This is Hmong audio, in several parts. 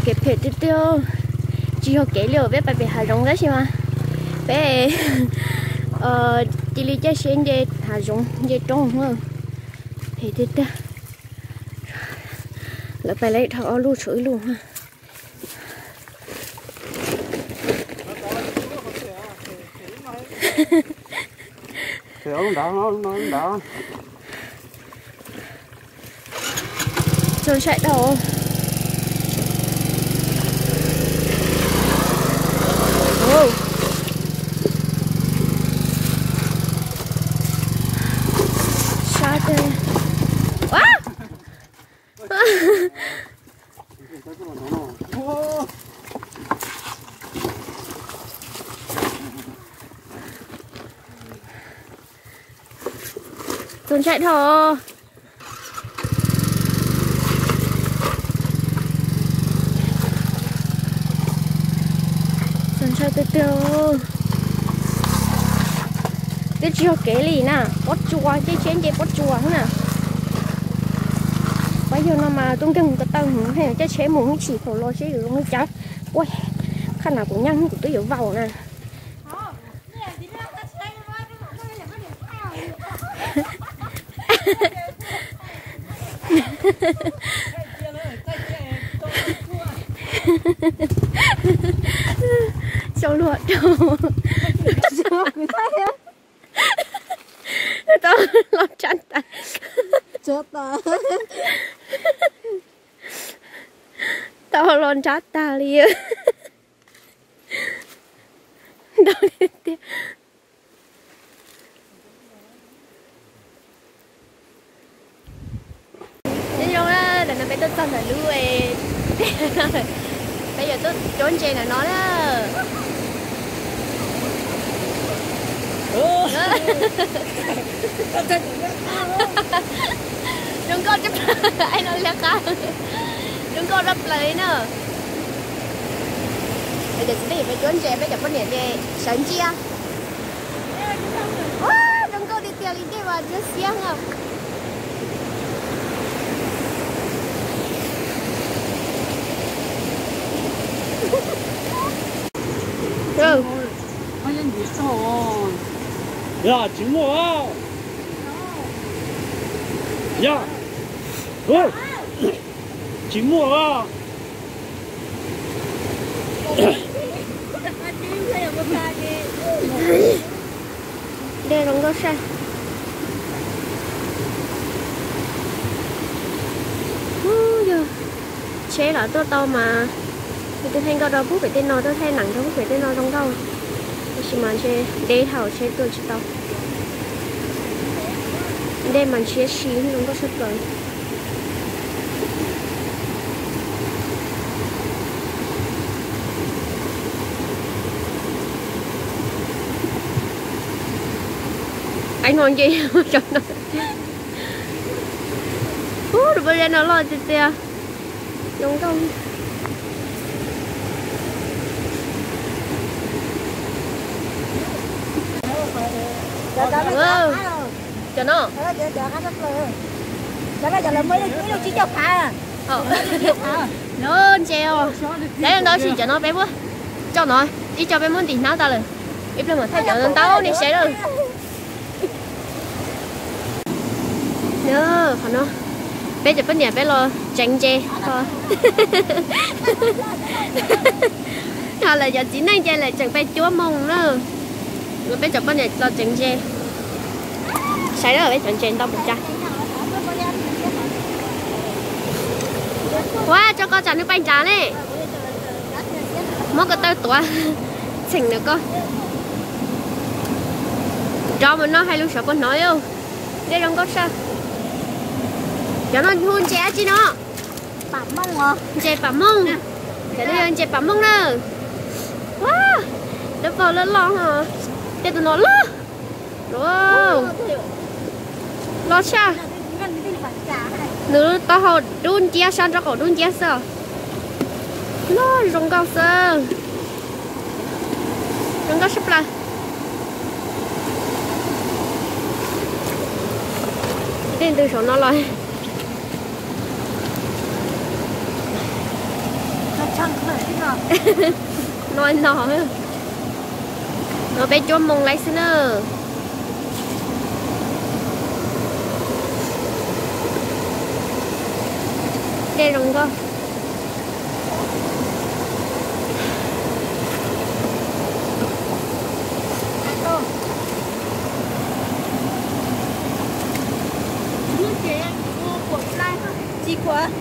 Kev phem tiag tiag, tsis yog kev li peb pais pem hav zoov tab sis mas peb cia li caij tsheb nce hav zoov nce roob. Phem tiag tiag. Lawv pais lawv dhau ob lub tshuav ib lub. Txaus ntshai dhau. Sab tiag. Txaus ntshai dhau. Txaus ntshai tiag tiag. Twb tsis yog kev li na, pob tsuas, caij tsheb nce pob tsuas na. Pab yog no mas tub nkeeg mus ko taw, caij tsheb mus ib chim thaum los seb yuav zoo li cas. Ua, qhov no kuv nyaaj kuv twb yuav vau na. Xyov luag rau. Tau los tsa tas. Tau los nrab tag li. Ntau tiag. Nyob zoo na, ntawm no peb tuaj txog ntawm lub, peb yuav tuaj cuab ntses ntawm no na. Zoo nkauj tshaj plaws, ai no liab qab. Zoo nkauj tshaj plaws li na. Cov txiv neej peb cuab ntses, peb cov poj niam ces sawv ntsia. Zoo nkauj tiag tiag li dej mas ntsuab xiab os. Yog tsis muaj, yog tsis muaj. Dej zoo nkauj saj. Yog tsheb los tuaj tau mas, twb thaij nkauj rau pub pem tej no, twb thaij neem rau pub pem tej no zoo nkauj. Tab sis mas ntshe deb dhau tsheb tuaj tsis tau. Dej mas ntshiab si zoo nkauj tshaj plaws. Ai no nce cov no. Ub, rau peb no loj tiag tiag. Zoo nkauj. Cov no. Lub ntses os. Lawv ntau sim cov no peb muab coj no, ib co peb muab ntim hnab tau lawm. Ib pliag mam thaij cov ntau nej saib lawm. Qhov no peb cov poj niam peb los tseev ntses. Ho lawm cov txiv neej ces lawm tseem peb cuab moo na. Peb cov poj niam los tseev ntses. Saib lawm peb cov ntses ntau npaum cas. Ua tso koj tsam nws pais nrad ne. Muab ko taw tuav txheem ntawm ko. Nrov mus no hais lus sav puas hnov li. Dej zoo nkauj saj. Cov no hu ntses dab tsi no? Ntses pam mooj. Cov no yog ntses pam mooj na. Ua, lub paug loj loj, tej tus no loj. Loj tshaj. Nws taub hau dub nciab, sab nraub qaum dub nciab xwb. Loj zoo nkauj xwb. Zoo nkauj tshaj plaws. Tej ntws saum no los. No no, no peb cuab moo lawm xwb na. Dej zoo nkauj.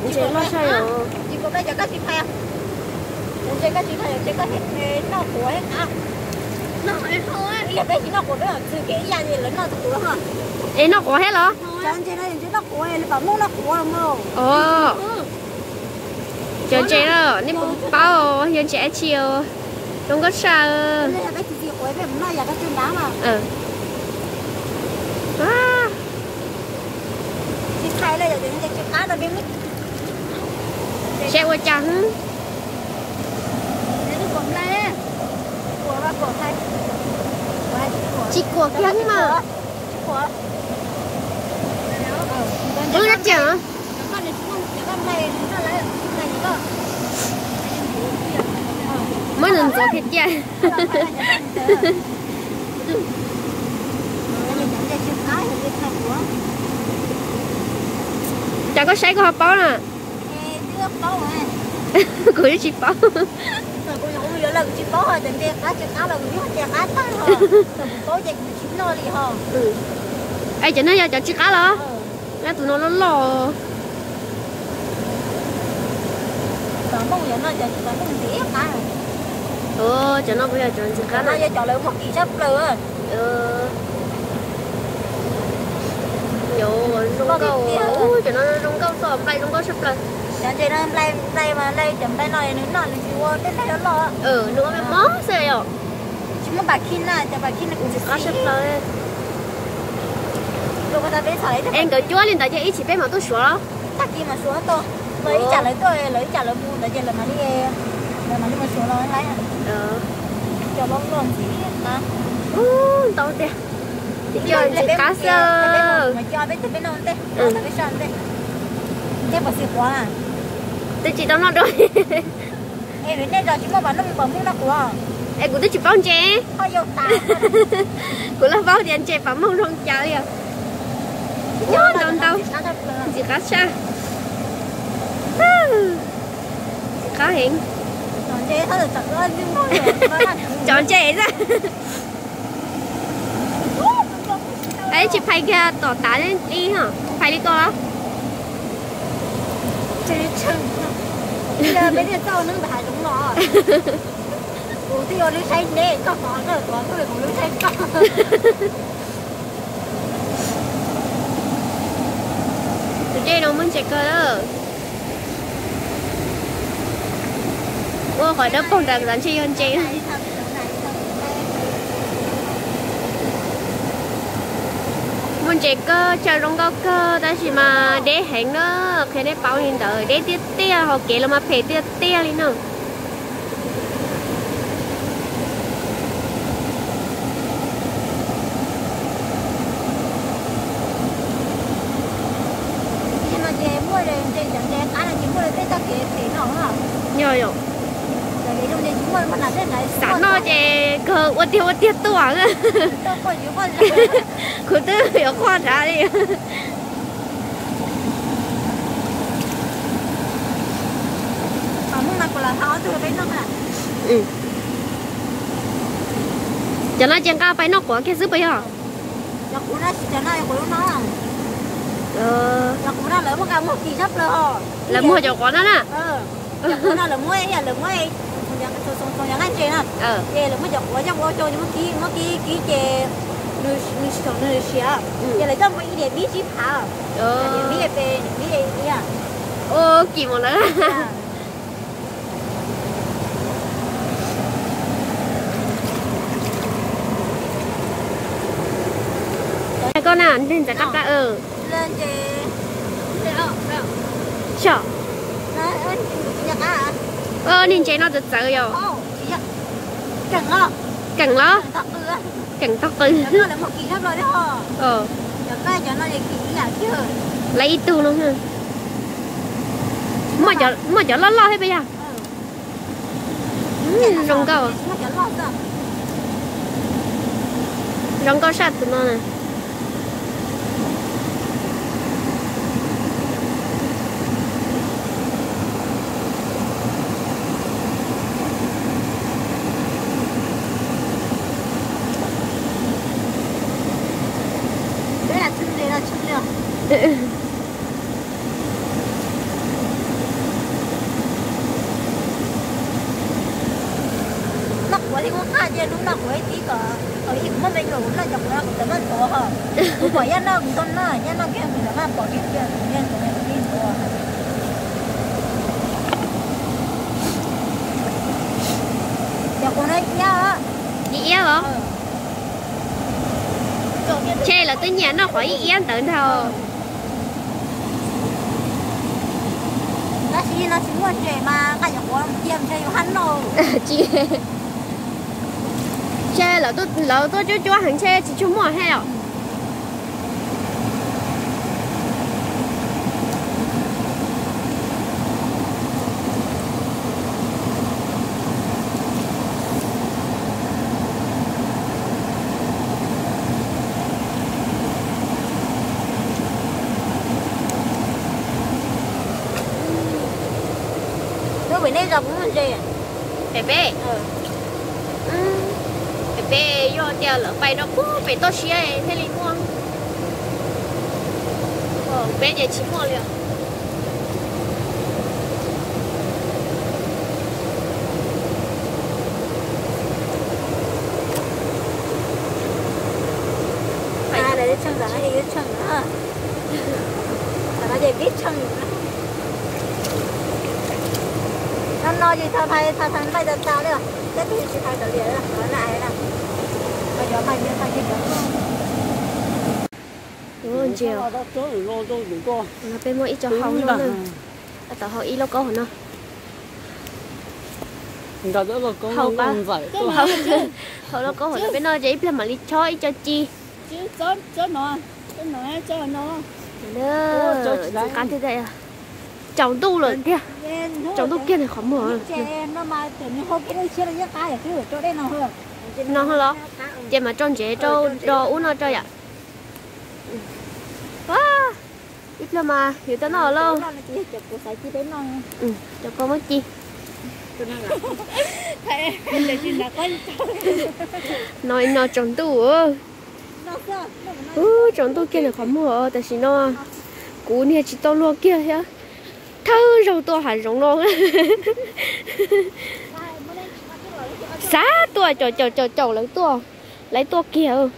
Ntses loj tshaj yom. Es noj quav thiab los? Cov ntses no nej puas paub, yog ntses dab tsi? Zoo nkauj tshaj. Saib ua cas. Tsis kuam kiag mas. Wb dab tsi? Muab nws ntxuav kiag cia. Cas koj saib koj ho paub na? Kuv yeej tsis paub. Es cov no yog cov tsw qab los? Tus no loj loj. Cov no puas yog cov ntxim qab? Cov no zoo nkauj, nplai zoo nkauj tshaj plaws. Nws ua mob xwb yom. Ntxim qab tshaj plaws. Es nkawd cuab li ntawd ces ib chim peb mam tuaj suav los? Ntau tiag. Ntxim qab xwb. Twb tsis tau noj dua. Es kuv twb tsis paub ntses. Kuv los paub tias ntses pam mooj zoo cas li os. Ntau ntau. Ntxim qab tshaj. Ntxim qab heev. Cov ntses xwb. Tsis phais kiag tom tav li, phais li ko. Tus dej no muaj ntses kawg lawm. Ua qhov dawb paug nrad ntshe yog ntses. Muaj ntses kawg, chaw zoo nkauj kawg tab sis mas deb heev na, qhia nej paub li ntawd, deb tiag tiag, hauv kev los mas phem tiag tiag li no. Yog yom, xam noj ces kawg ua tiag ua tiag tuaj. Kuv twb yuav quaj nrad li. Cov no ces nqa pais noj quav kiag xwb puas yog? Lawv muag cov quav no na. Ua kim mus lawm. Koj na, ntxim qab plab. Niag ntses no txawv txawv yom. Keem los? Keem tog qw. Lawv ib tug no. Muaj cov loj loj thiab puas yog? Zoo nkauj. Zoo nkauj saj tus no na. Noj quav li kuj qab, cia hnub noj quav ib tib kom, kom ib kuv muaj me nyuam kuv noj cov quav no kuv txawm maj ntxuav ho. Kuv pom Yaj noj kuv nrog noj, Yaj noj kiag kuv txawm maj pom kiag cia kuv niag ntxuav kuv niag ntxuav. Cov quav no ib iab os. Ib iab os? Ntshe lawv twb nyiam noj qhov ib iab ntawd ntag. Tab sis no tsis muaj ntses mas nqa cov quav cia ntshe yus haj noj. Tsis, ntshe lawv tuaj cuab cuab heev ntshe tsis tshua muaj thiab os. Lub vim nej zos puas muaj ntses? Pem peb, pem peb yog tias lawv pais rau pem toj siab thiaj li muaj. Peb ces tsis muaj li os. Lawv tsheej tam no ces yuav tsheej na. Tam no ces pib tsheej. No no ces thaum thais thaum thais nqaij tas tas li, teb twg tsis thais kav liam na. Ntses, peb muaj ib co hau no na. Tab tom hau ib lauj kaub hauv no. Hau, hau lauj kaub hauv no peb noj ces ib pliag mam li chob ib co ci. Txiv qab thiab, tsaus ntuj lawm tiag. Tsaus ntuj kiag nws qhov muag. No los, ces mas rau ntsev rau do ub no rau yom. Ib pliag mas yuav tau noj lauj. Cov ko muab ci. No no tsaus ntuj. Ub, tsaus ntuj kiag nws qhov muag tam sim no. Kuv niag tsis tau luag kiag thiab. Thawj zaug tuaj hav zoov no. Xav tuaj caum caum caum caum lawv tuaj, lawv tuaj kiag.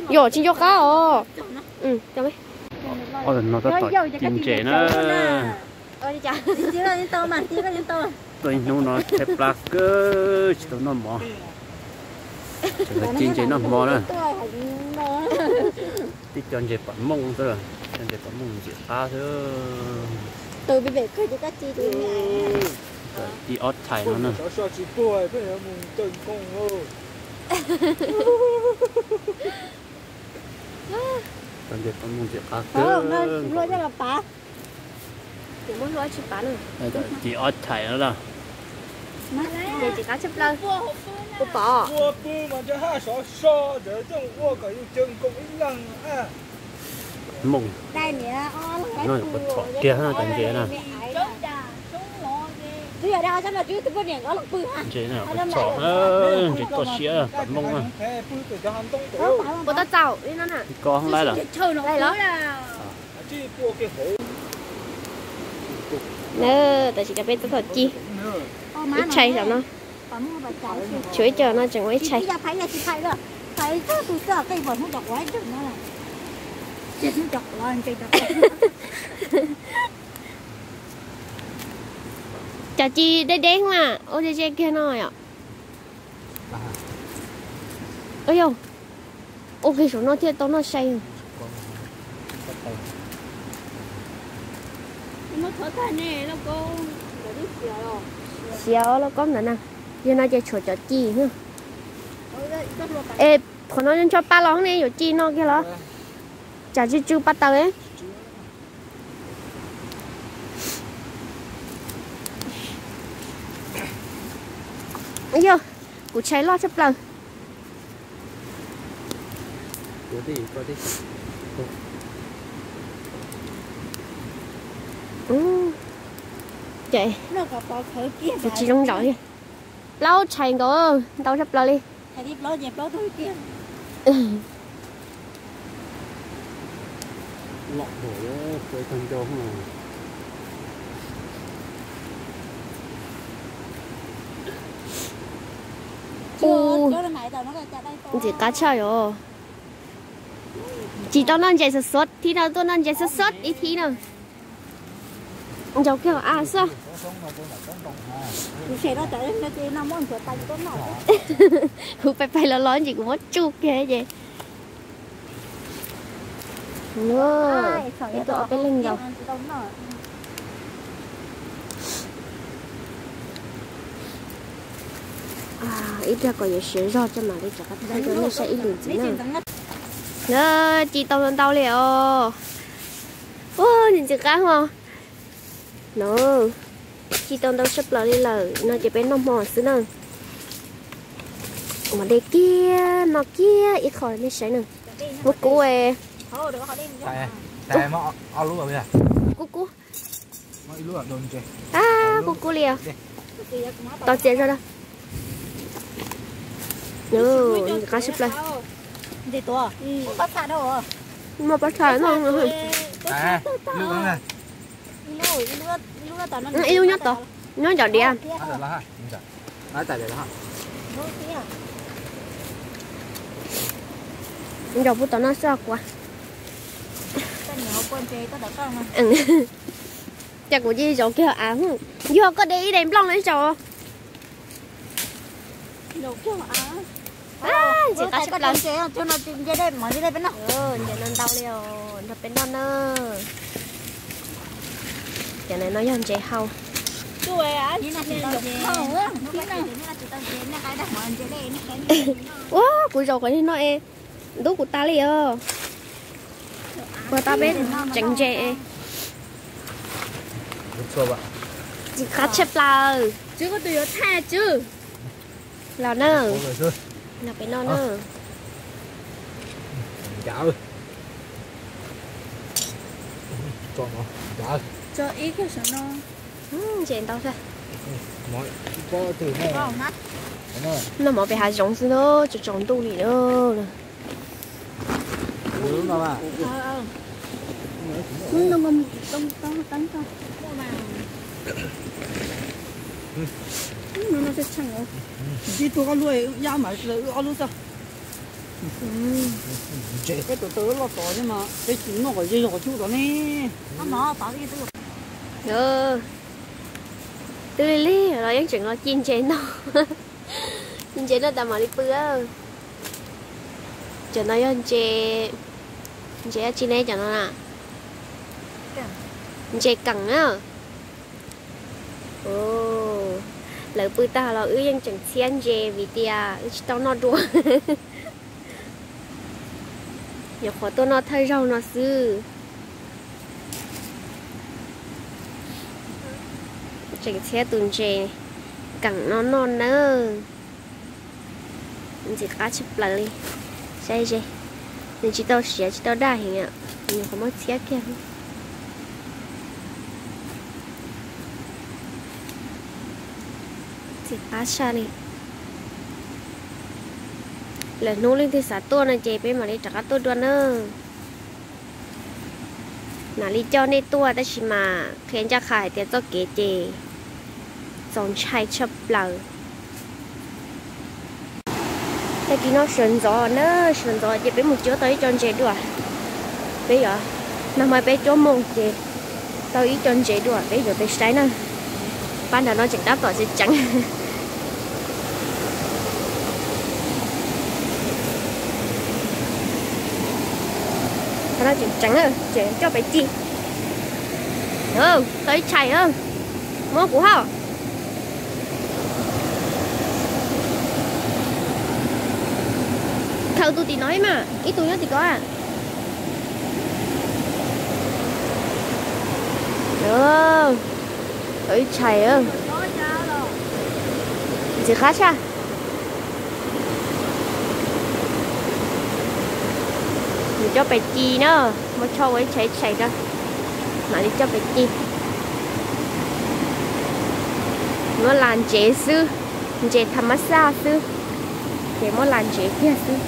Yom, tsis nco qab os. No tab tom ci ntses na. Tuaj ib hnub no tshaib plab kawg tsis tau noj mov. Tseem ci ntses noj hmo na. Tib co ntses pam mooj xwb, co ntses pam mooj ntxim qab xwb. Ci ob txhais no na. Cov ntses pam mooj ntxim qab kawg. Ci ob txhais no na. Ua pom. Mooj. No puas txhom kiag cov ntses na. Ntses na puas txhom, ntses toj siab pam mooj na. Puas tau txaus li no na? Ko laib lawm. Tam sim no peb tab tom ci ib txhais saum no. Tshuav ib co no tseem ua ib txhais. Cov ci deb deb mas ua ze ze kiag no yom. Yog, ua kiag saum no thiaj tau noj sai. Xiav lauj kaub ntawd na, yog no ces tshuav cov ci. Es qhov no ncho pa los ne, yuav ci no kiag los? Tsam tsw tsw pa taws. Yog, kuv tshais loj tshaj plaws. Ces kuv tsis zoo zaum li. Plaub tshais nkaus, ntau tshaj plaws li. Ntxim qab tshaj yom. Tsis tau noj ntses xuv xuav thib no, tuaj noj ntses xuv xuav ib thib na. Ncaus kiag av xwb. Kuv pais pais los los ntsis kuv muab tsuj kiag ces. Tuaj ob peb leeg nkaus. Ib pliag kom yuav siav zog tso mam li rov qab thaij rau nej saib ib lwm ntxiv na. Ci tau ntau li os. Ua, ntxim qab os. No, ci tau ntau tshaj plaws li lawm no ces peb noj hmo xwb na. Ua de kiag no kiag ib qho nej saib na. Muab kub, kub kub. Ab, kub kub li os. Tos txias zog na. Qab tshaj plaws. Muaj pob txha no. Ib lub nyob tod, nyob ncov diav. Ncaus puag tom no xwb kuv. Ces kuv cia li zaum kiag av. Yog koj de ib daim nplooj no ib zaug. Ntxim qab tshaj plaws. Ntses no ntau li os, nrog peb noj na. Cov no yog ntses hau. Ua, kuv zaum qhov no es ntub kuv tas li os. Ua tau peb tseem ntses. Ntxim qab tshaj plaws. Los na. Los peb noj na. Ntses ntau thiab. Noj mov pem hav zoov xwb na, tsaus tsaus ntuj li na. Ib tug ob lub, yaj mam wb ob lub xwb. Peb tus taw loj tod thiab mas peb tsis noj kom ze zog qhov cub tod ne. Twb lig lig los yeej tseem los ci ntses noj. Ci ntses noj tas mam li pw. Cov no yog ntses, ntses dab tsi ne cov no na? Ntses keem na. Lawv pw tag los wb yeej tseem txhiab ntses vim tias wb tsis tau noj dua. Nyuam qhuav tuaj noj thawj zaug no xwb. Tseem txhiab tus ntses keem no noj nawb. Ntxim qab tshaj plaws li. Saib ze, nws tsis tau siav tsis tau daj heev, nyuam qhuav muab txhiab kiag. Ntxim qab tshaj li. Lwm hnub leej twg xav tuaj no ces peb mam li rov qab tuaj dua nawb. Mam li coj nej tuaj tab sis mas qhia ncaj qha hais tias txoj kev ces txaus ntshai tshaj plaws. Tag kis no sawv ntxov na, sawv ntxov ces peb mus cuab tau ib co ntses dua. Peb yuav, nag hmo peb cuab moos ces tau ib co ntses dua, peb yuav peb saib na. Pab nram no tseem tab tom tseev tseev. Qhov no tseem tseev, tseem coj pem ci. Tau ib tshais, muab kuv hauj. Khaws tus tim no ib mas, ib tug nyob tim ko. Tau ib tshais. Txiv qab tshaj. Nws coj pes ci na, muab tsho ua ib tshais tshais rau, mam li coj pes ci. Muab las ntsev xwb, ntses tham mas xaj xwb, ces muab las ntsev kiag xwb.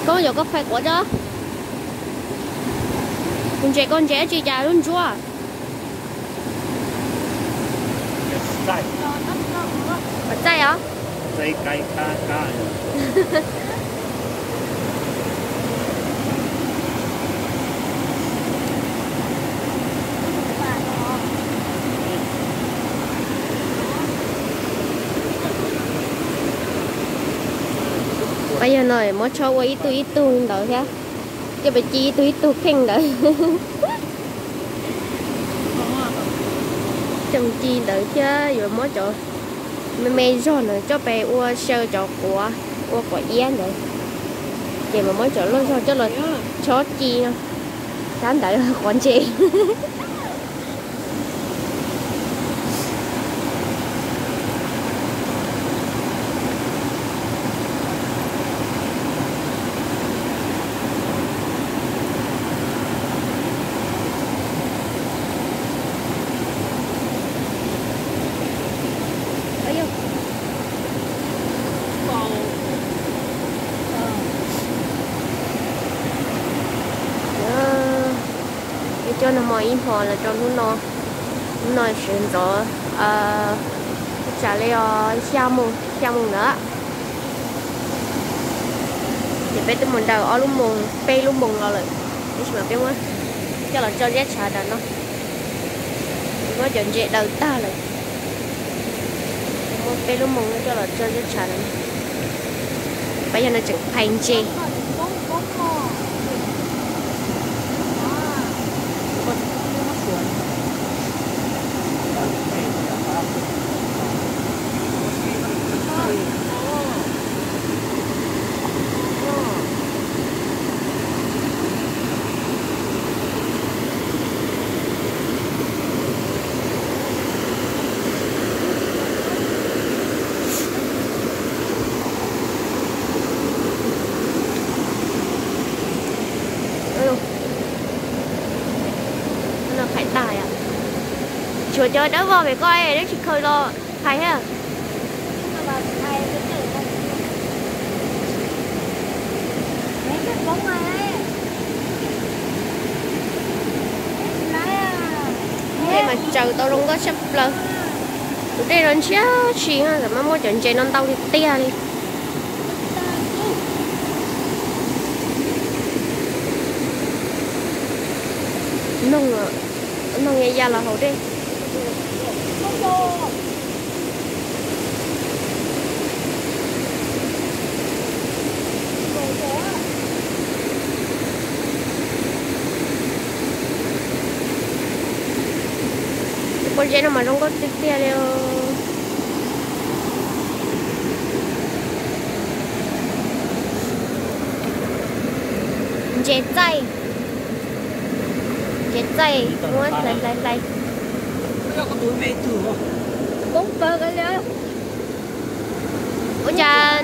Koj yuav koj phais quav tso. Kuv ntses koj ntses dab tsi cas lub ntsuab. Txaij os. Pab yog no muab tsho ua ib tug ib tug ntawd thiab, coj pes ci ib tug ib tug kheej ntawd. Coj pes ci ntawd thiab yuav muab cov me me zog ntawd coj pes ua xyaw cov quav, ua quav iab ntawd, ces mam muab cov loj zog coj los chob ci no. Tab ntawd quav ntses. Peb coj nag hmo ib hmo los rau hnub no, hnub no sawv ntxov, tsam li xya moos, xya moos ntawd. Ces peb twb mus daws ob lub moos, peb lub moos los lawm, tab sis mas peb muab coj los tso ziab tshav tas no. Muab cov ntses daws tag lawm, muab peb lub moos coj los tso ziab tshav tas no. Pab yog no tseem phais ntses. No phais tag, tshuav cov dawb vog pem ko dab tsis khaws los phais thiab. Dej mas tsaws tau zoo nkauj tshaj plaws. Tus dej no ntshiab si, tam mab muab cov ntses no ntau tiag tiag li. Noog, noog ya ya los haus dej. Pob zeb no mas zoo nkauj tiag tiag li. Ntses txaij, ntses txaij muab hlais hlais hlais. Poob pawg ka li. Ua cas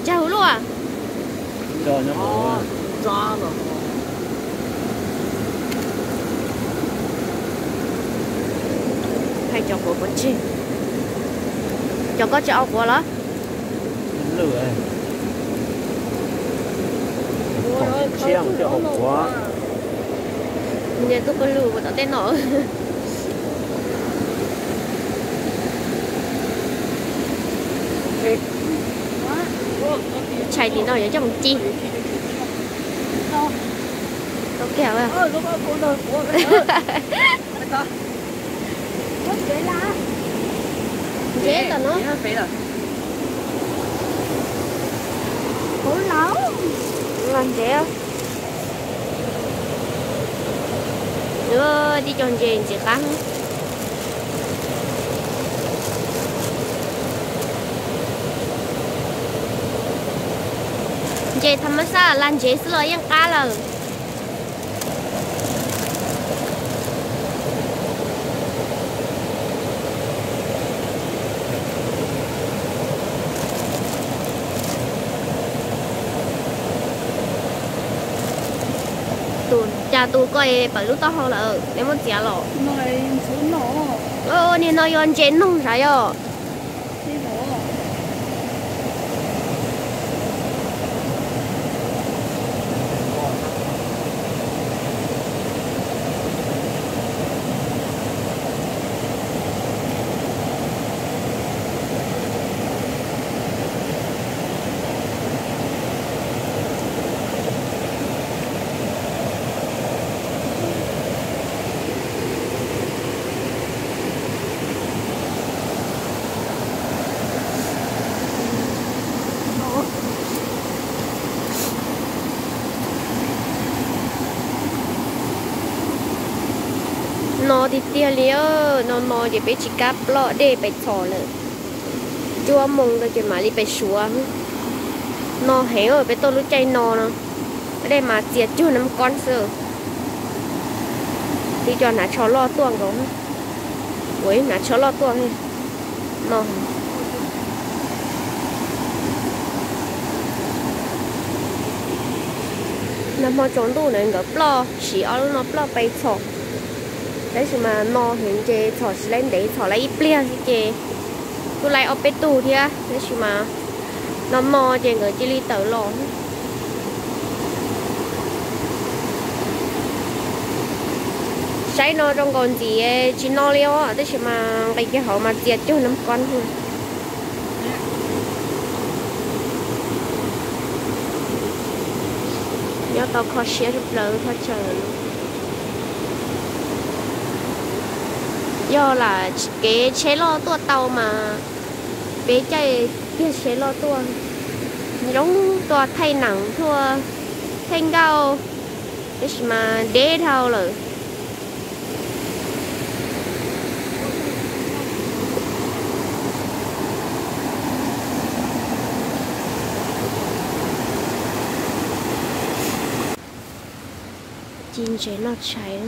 ntsag huv luaj. Hais cov quav pov tseg. Cov koj tsis au quav los? Niag tuaj pawg lug ua tom tej no. Tshais tim no yuav coj mus ci. Tau kiag. Ntsev tom no. Los ntsev. Tib co ntses ntxim qab. Ntses tham mas xaj la ntsev xwb los yeej qab lawm. Tus cas tus ko pawm lub taub hau lawm, nej muab txiav los. Niag no yog ntses noog sav yog. No tiag tiag li, no no ces peb tsis kam ploj dej pem txhom lawm. Cuaj moos ntawd ces mam li pem Suav. No heev, peb tuaj lub caij no no, dej mas txias cuag nab kob xwb. Tib co hnav tsho loj tuaj nkaus. Ua ib hnav tsho loj tuaj no. Nag hmo tsaus ntuj na nkawd ploj, siv ob lub no ploj pem txhom. Tab sis mas no heev ces txhom tsis laib ntev, txhom laib ib pliag xwb ces kuj laib ob peb tug thiab, tab sis mas no no ces nkawd cia li tawm los. Saib no zoo nkaus ntxim tsis no li os, tab sis mas nqis kiag hauv mas txias cuag nab kob. Nyob tau kho siab tshaj plaws thaj chaw. Yog lam kev tsheb loj tuaj tau mas peb caij kiag tsheb loj tuaj, zoo tuaj thaij neem tuaj thaij nkauj, tab sis mas deb dhau lawm. Ci ntses noj tshais.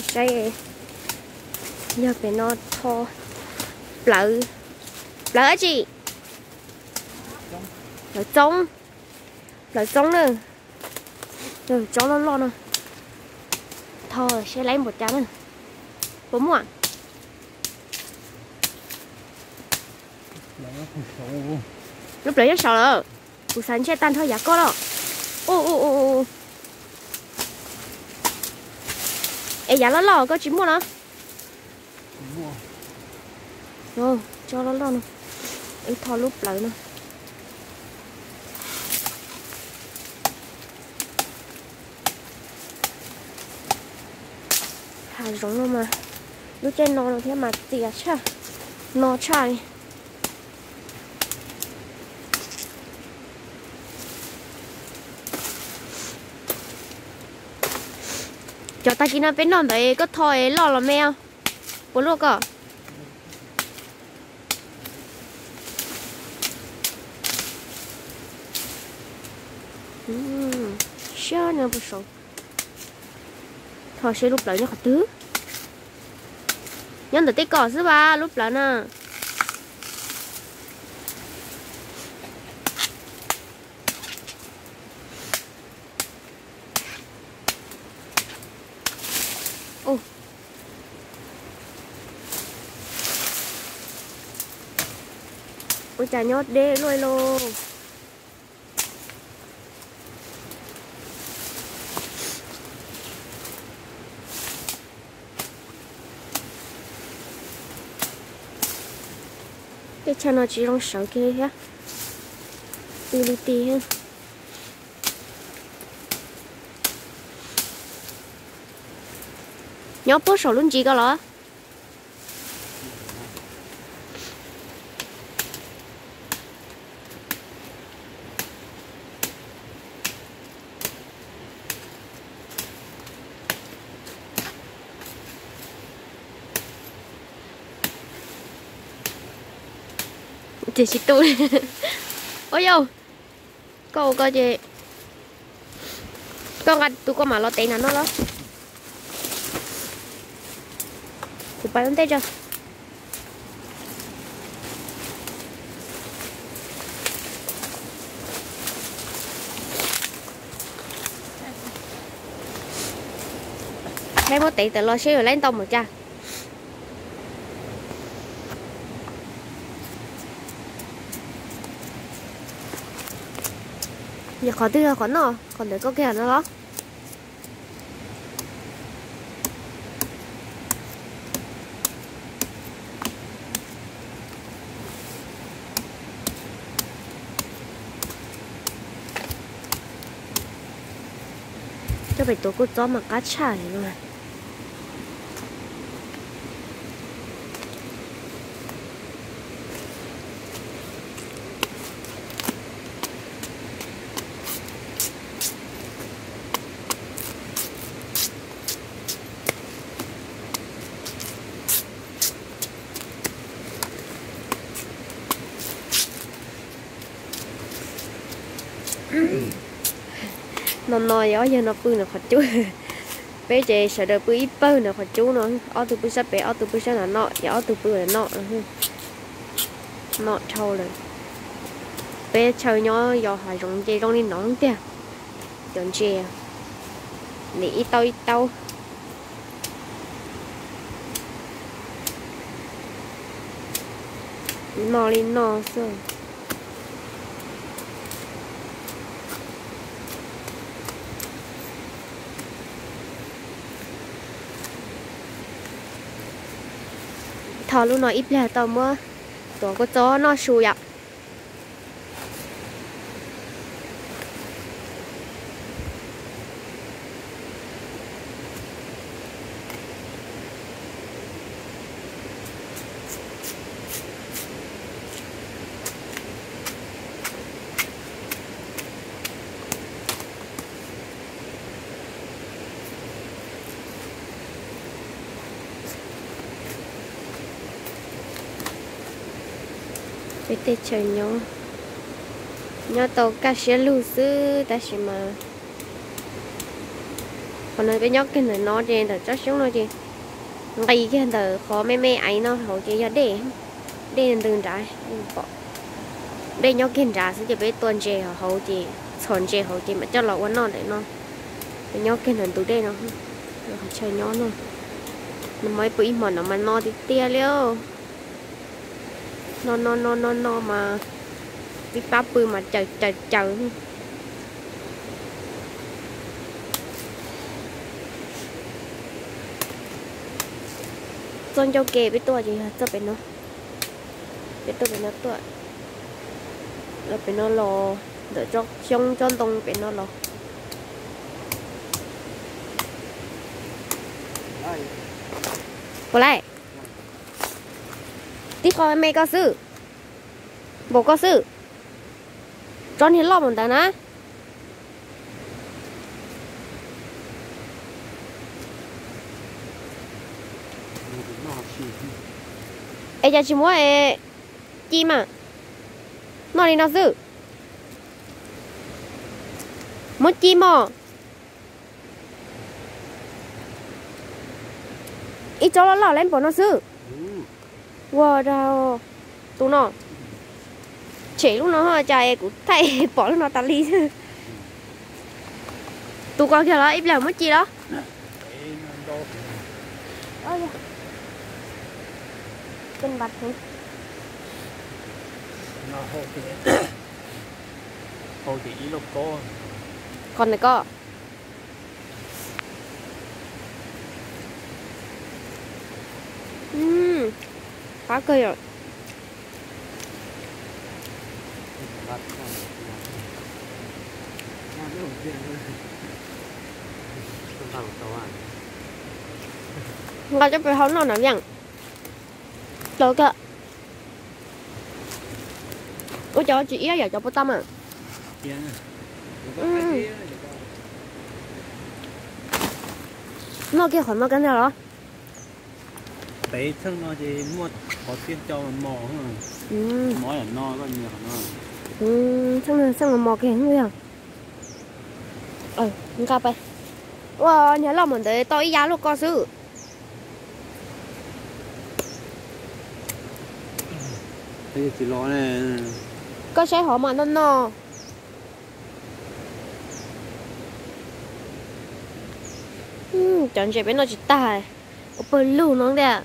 Saib, yog pem no tho plawv, plawv dab tsi? Plawv txoob, plawv txoob na. Tsob loj loj no, tho saib laib npaum cas na. Puas muaj? Lub plawv nyob saud lawm. Kuv xav ntshe tag nrho yav koj los. Es yav loj loj koj tsis muaj no? Tsob loj loj no, wb tho lub plawv no. Hav zoov no mas, lub caij no no thiab mas txias tshaj, no tshaj li. Cov tag kis no peb noj ntawd koj tho es loj los me os? Puas luaj koj? Siab no puas saud. Tho seb lub plawv nyob qhov twg. Nyob ntawm tej kom xwb vas lub plawv na. Ua cas nyob deb luaj lauj. Tej chaw no tsis zoo sawv kiag thiab. Ti li ti thiab. Nyob puag saum lub ntsis ko los? Ces tsis tu. Ua yau, koj ua koj ces koj nqa tus koj mam los tev na no los. Kuv pais ua ntej tso. Peb muab tev tawm los seb yuav laib ntau mus cas. Yog qhov twg yog qhov noj, qhov ntawd koj kiag no los? Coj pem tuav kua txob mas qab tshaj li no. No no yog ob yawg no pw ntawm qhov cub. Peb ces sawv daws pw ib pawg ntawm qhov cub no, ob tug pw sab pem, ob tug pw sab nram no, ces ob tug pw ntawm no. Noj dhau lawm. Peb chaw nyob yos hav zoov ces zoo li no tiag. Cov ntses, nim ib taub ib taub. Noj li noj xwb. Tho lub no ib pliag tau muab tuav kua txob noj su yom. Peb tej chaw nyob, nyob tau kaj siab lug xwb tab sis mas qhov no peb nyob kiag ntawm no ces ntawm tsob xyoob no ces nqis kiag ntawm qhov me me aiv no hauv ces yog dej, dej ntws nrad, pom dej nyob kiag nrad xwb ces peb tua ntses hauv ces txhom ntses hauv ces mam coj los ua noj ntawm no. Peb nyob kiag ntawm ntug dej no, qhov chaw nyob no, nws mas ib pw ib hmo no mas no tiag tiag li. No no no no no mas tib pab pw mas caws caws caws. Txoj ncauj ke peb tuaj ces yog txoj pem no. Peb tuaj pem no tuaj, los pem no los ntawm tsob xyoob tsob ntoo pem no los. Puas laij? Tib qho me koj xwb, npaum koj xwb. Tsob niag loj mus ntawd na. Es cas tsis muab ci mas? Noj li no xwb. Muab ci mog. Ib tsob loj loj lawm npaum no xwb. Ua rau tus no. Tshem lub no ho cas es kuv thaij pom lub no tas li xwb. Tus ko kiag los ib pliag muab ci los? Cen npas heev. Hau ces ib lauj kaub. Qhov ntawm ko. Qab kawg yom. Nqa cov pem hau noj na Viaj. Tau kawg. Ua cov tsis iab yom, cov puas tau mas. Noj kiag qhov no kawg ntag los? Peb txheej no ces muaj qhov tiaj co mos, mos no, txheej no txheej mos mos kiag yog. Nqa pais. Ua niag loj mus ntawd tau ib yam luaj ko xwb. Koj saib hov mas noj noj. Cov ntses peb noj tsis tag, ua pawg lug no tiag,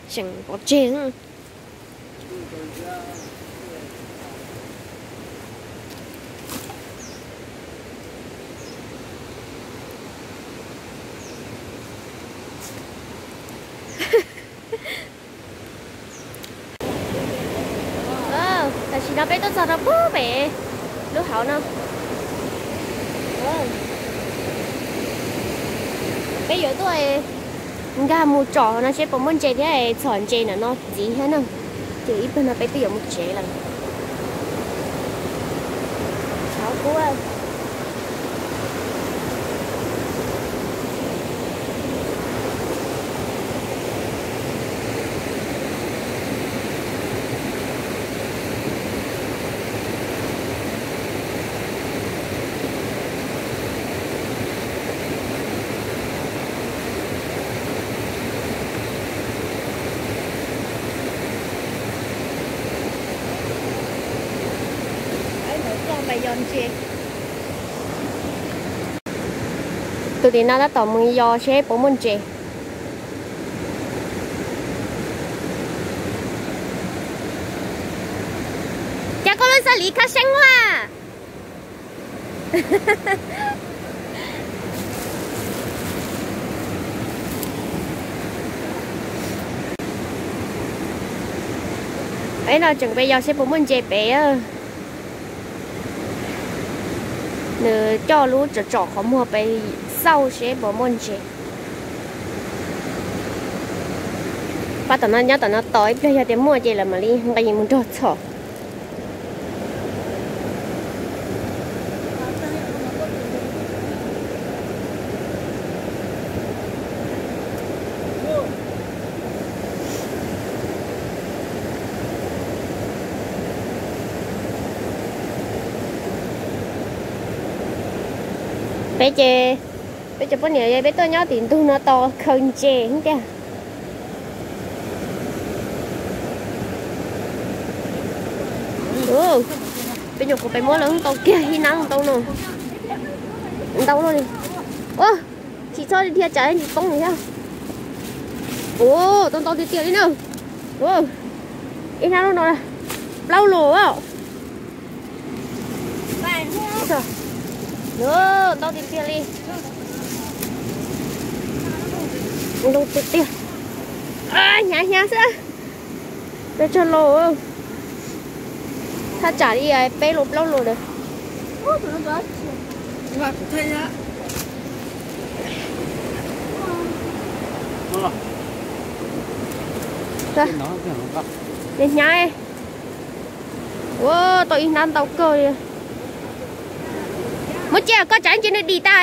seem pov tseg. Tam sim no peb tuaj txog rau pem lub hauv no. Peb yuav tuaj nkag mus tsom no seb puas muaj ntses thiab txhom ntses ntawm no txiv thiab na. Ces ib pliag no peb twb yuav mus tsev lawm. Tshauv kub. Tus tim no tab tom mus yos seb puas muaj ntses. Cas koj lub xab lis khab seeb ua. Ib no tseem pem yos seb puas muaj ntses pem. Nws coj lub tsom tsom qhov muag pem xauj seb puas muaj ntses. Pab tom no nyob tom no tos ib pliag yog tias muaj ces lawv mam li nqis mus nrog txhom. Peb ces peb cov poj niam peb tuaj nyob tim ntug no tos khaws ntses tiag. Peb nyuam qhuav pem muab lawv ntau kiag ib hnab ntau no. Ntau no li. Ua, tsis txhob dhia tsam ntsis poob li thiab. Ua, tau ntau tiag tiag li na. Ua, ib hnab no plaub lus. Ntau tiag tiag li. Ntau tiag tiag. Hnyav hnyav xwb. Peb tsag los, thaj tsam li peb lus plaub lus lawm. Hnyav hnyav. Ua, tau ib hnab ntau kawg li. Muab cia koj tsam ntsis nws dim tas.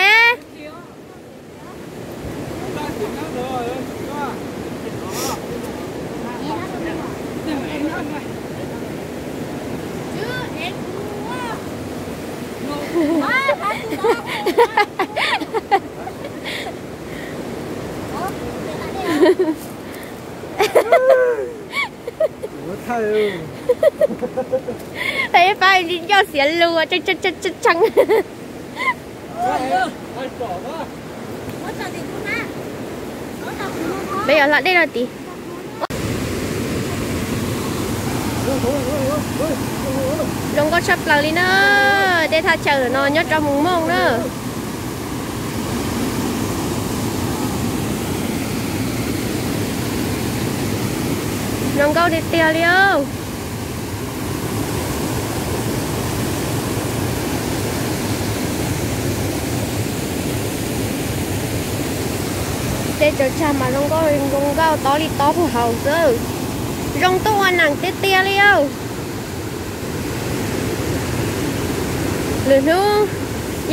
Pab ncov xiav lus tshee. Peb yuav hla dej no tid. Zoo nkauj tshaj plaws li na, tej thaj chaw no nyob rau Mus Mooj na. Zoo nkauj tiag tiag li. Tej tsaws tsag mas zoo nkauj, zoo nkauj tob li tob puag hauv xwb. Zoo tuaj ua neej tiag tiag li. Lwm hnub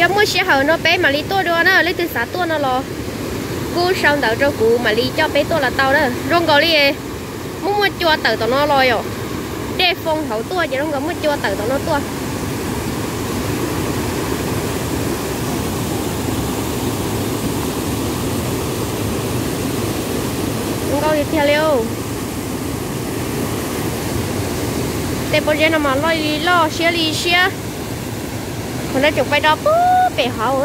yog muaj sij hawm no peb mam li tuaj dua na, leej twg xav tuaj no los kuj sau ntawv rau kuv mam li coj peb tuaj los tau na. Zoo nkaus li muaj muaj cua tawm tom no los yom. Dej foo hauv tuaj ces zoo nkaus muaj cua tawm tom no tuaj. Zoo nkauj tiag tiag li. Tej pob zeb no mas loj li loj siab li siab. Qhov no tseem pais rau pem hauv,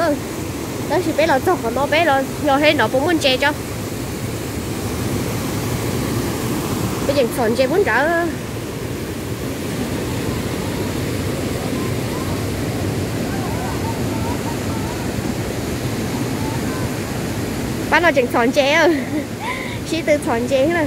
tab sis peb los txog qhov no peb los yog he no puas muaj ntses tso. Peb tseem txhom ntses puag nrad. Pab no tseem txhom ntses, sib tw txhom ntses na.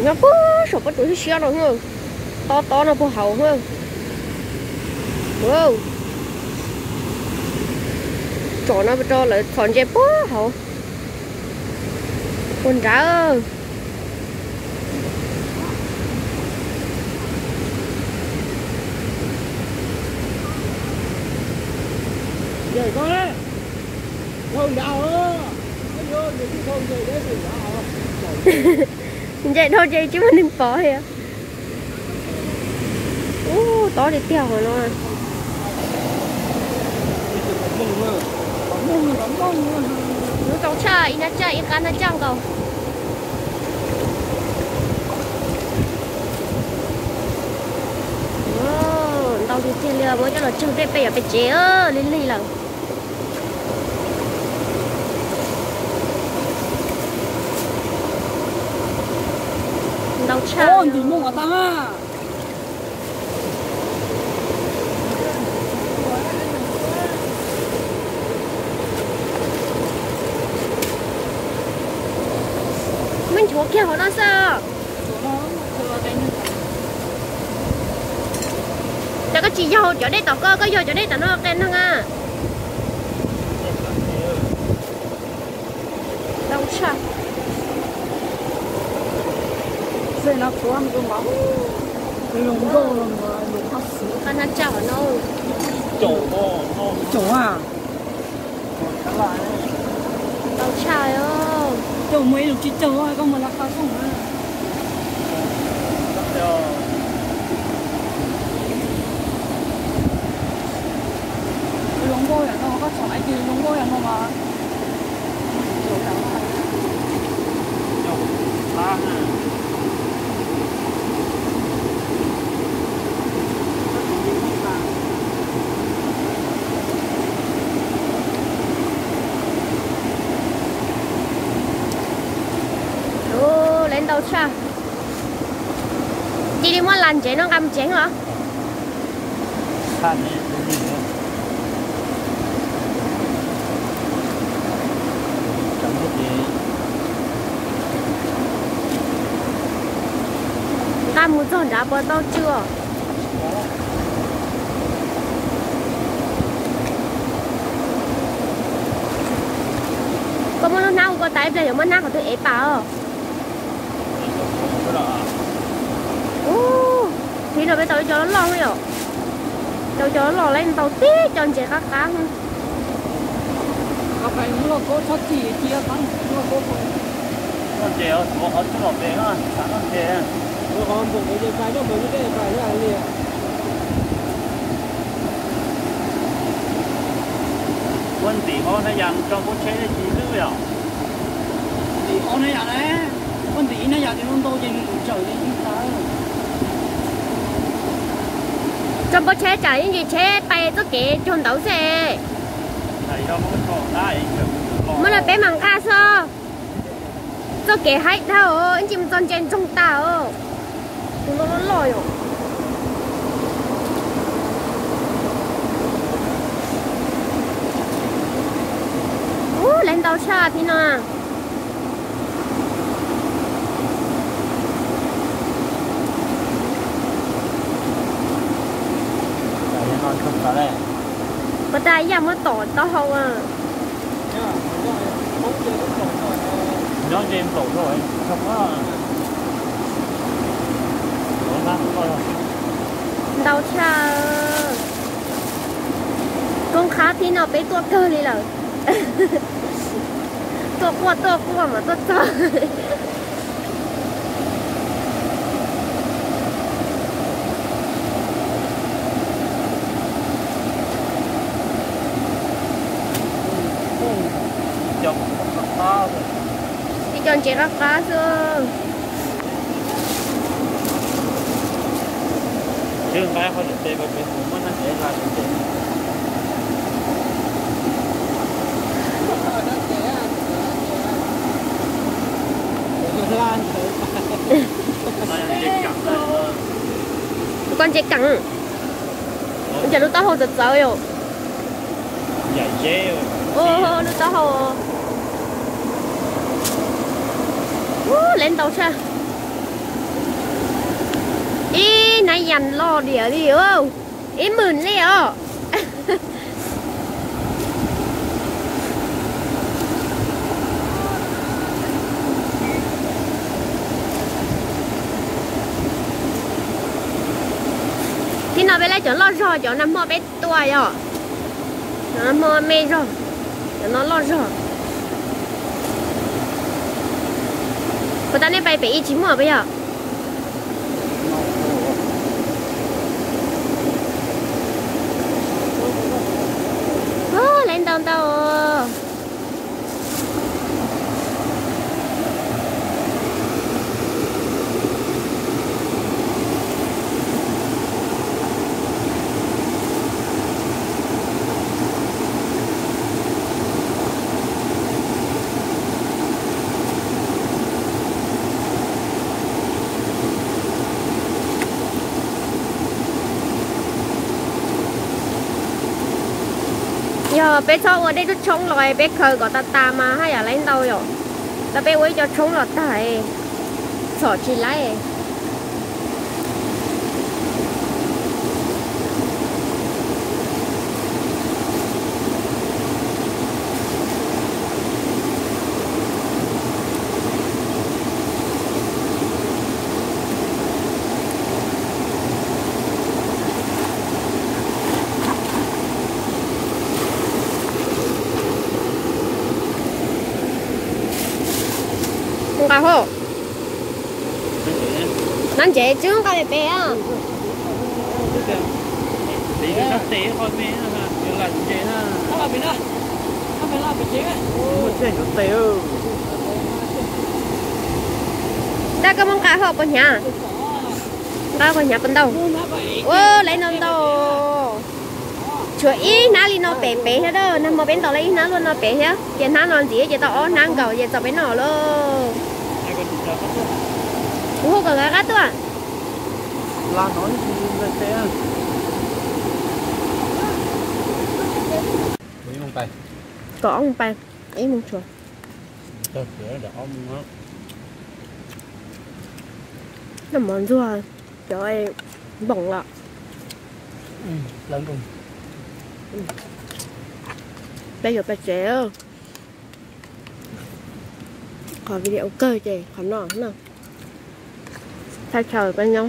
Nyob puag saum pob tsuas siab siab no, tob tob no puag hauv. Tsom no rau lawv txhom ntses puag hauv, puag nrad. Ntses dhau ntses tsis muaj neeg pom thiab. Ub, tob tiag tiag hov no. Ntau tshaj, ib hnab tsaj ib qab hnab tsaj nkaus. Ntau tiag tiag li, muab coj los tsau tej pem yuav pem tsev lig lig lawm. Ntau tshaj. Muab nchuav kiag hauv no xwb. Ces koj tsis yog cov dej tom koj, koj yog cov dej tom no qe neeg a. Ntau tshaj. Qab hnab tsaj hov no. Ntau tshaj. Caum muaj ib lus tsis caum koj mus lawv qab xyoo na. Zoo nkauj yam no koj txhom ib ce zoo nkauj yam no mas. Ua, lawv ntau tshaj. Cia li muab las ntsev no nqa mus tsev os. Nqa mus txog nrad puas tau tsw os? Koj muab lub hnab ua koj tas ib pliag yuav muab hnab qhov twg ev pam os. Ub, thaum no peb tau ib co loj loj yom. Tau co loj loj lawm ntau tib co ntses qab qab. Ua ntim ob hnab yas tso npawb tsheb tsis lwj os. Ntim ob hnab yas ne, ua ntim ib hnab yas ces ntau ces nws tsawm li ib tag. Tso npawb tsheb tsam ib ntsis tsheb pais txoj kev cuag ntawd xwb. Muab rau peb mam nqa xwb. Txoj kev haib dhau, ib ntsis mus txog ntse ntsoog tas os. Tus no loj loj yom. Ub, lawv ntau tshaj thiab no. Puas tas yam muab tom taub hau a? Nyob ze nplaum rau. Ntau tshaj. Koob qab thib no peb tuaj kawg li lawm. Tuaj quaj tuaj quaj mas tuaj txog. Ib co ntses qab qab xwb. Koj ntses keej. Ua cas lub taub hau txawv txawv yom? Lub taub hau. Ub, lawv ntau tshaj. Ib hnab yas loj diam li, ib hmos li os. Thib no peb lawv cov loj zog, cov nag hmo peb tua yom. Cov nag hmo me zog, cov no loj zog. Puas tas nej pais pem ib tsis muaj puas yog? Lawv ntau ntau. Yog peb txhob ua dej tshoob los peb khaws kom tas tas mas haj yam lawv ntau yom. Tau peb ua ib co tshoob los tag, txhom tsis laib. Nqa hauj, nqa ntsev twb nqa pem pem. Tab koj muab nqa hauj puas hnyav? Nqa puas hnyav puas ntau? Ua lawv ntau ntau. Tshuav ib hnab li no pem pem thiab, nag hmo peb ntaus lawv ib hnab luaj no pem thiab, ces hnab no ntxiv ces tau ob hnab nkaus ces txaus peb noj lauj. Kuv hu kom nkawd qab tuaj. Kom ob moos pais, ib moos tshuav. Noj mov ntxuag cov npoom los. Peb yuav pais tsev. Qhov video kawg ces qhov no na. Thaj chaw peb nyob.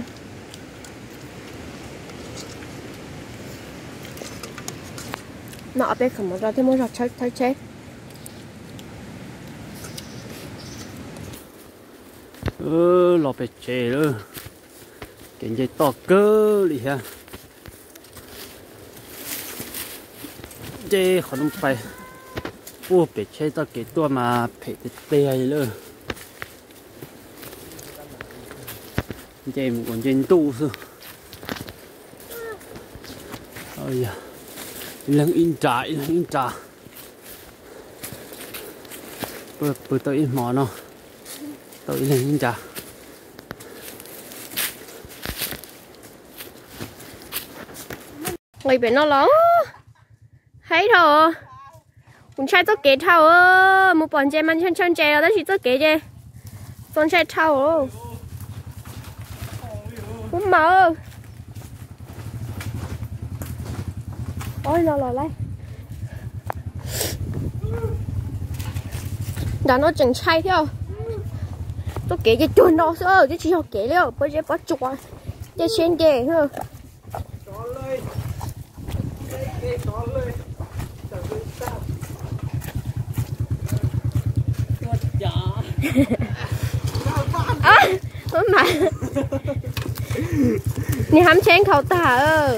Noj ob peb khav mov rau thiab muab zog thawb tsheb. Los pem tsev lawm. Kev nce toj kawg li thiab. Nce qhov no pais. Ua pem tsheb txoj kev tuaj mas phem tiag tiag li lawm. Nce mus kom nce ntuj xwb. Ib leeg ib nra, ib leeg ib nra. Pw tau ib hmo no, tau ib leeg ib nra. Nqis pem no los haib dhau. Kuv ntshai txoj kev dhau, mus pom ntses mas ntshaw ntshaw ntses los tab sis txoj kev ces txaus ntshai dhau. Ub mas, no los lawm. Nram no tseem ntshai thiab. Txoj kev ces cuag no xwb twb tsis yog kev li, pob zeb pob tsuas, nce siab nce. Ub mas, nws hab tsheb nkhaus tag.